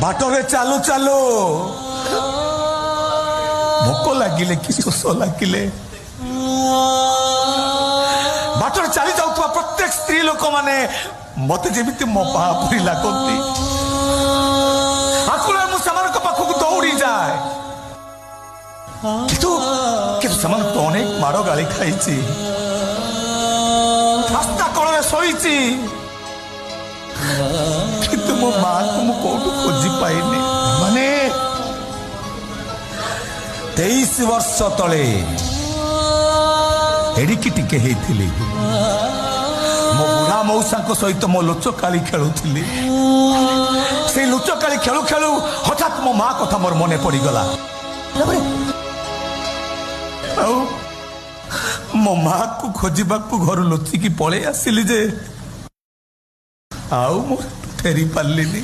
ବାଟରେ ଚାଲୁ ଚାଲୁ ଭୋକ ଲାଗିଲେ କି ଶୋଷ ଲାଗିଲେ, ବାଟରେ ଚାଲି ଯାଉଥିବା ପ୍ରତ୍ୟେକ ସ୍ତ୍ରୀ ଲୋକମାନେ ମତେ ଯେମିତି ମୋ ମା ପରି ଲାଗନ୍ତି। ଆକୁଳରେ ମୁଁ ସେମାନଙ୍କ ପାଖକୁ ଦୌଡ଼ି ଯାଏ, କିନ୍ତୁ କିନ୍ତୁ ସେମାନଙ୍କୁ ଅନେକ ମାଡ଼ ଗାଳି ଖାଇଛି, ରାସ୍ତା କଡ଼ରେ ଶୋଇଛି, କିନ୍ତୁ ମୋ ମାକୁ ମୁଁ କୋଉଠୁ ଖୋଜି ପାଇନି। ମାନେ 23 ବର୍ଷ ତଳେ ଏଡ଼ିକି ଟିକେ ହେଇଥିଲି, ମୋ ବୁଢା ମଉସାଙ୍କ ସହିତ ମୋ ଲୁଚକାଳି ଖେଳୁଥିଲି। ସେଇ ଲୁଚକାଳି ଖେଳୁ ଖେଳୁ ହଠାତ୍ ମୋ ମା କଥା ମୋର ମନେ ପଡିଗଲା ଆଉ ମୋ ମାକୁ ଖୋଜିବାକୁ ଘରୁ ଲୁଚିକି ପଳେଇ ଆସିଲି ଯେ ଆଉ ମୁଁ ଫେରି ପାରିଲିନି।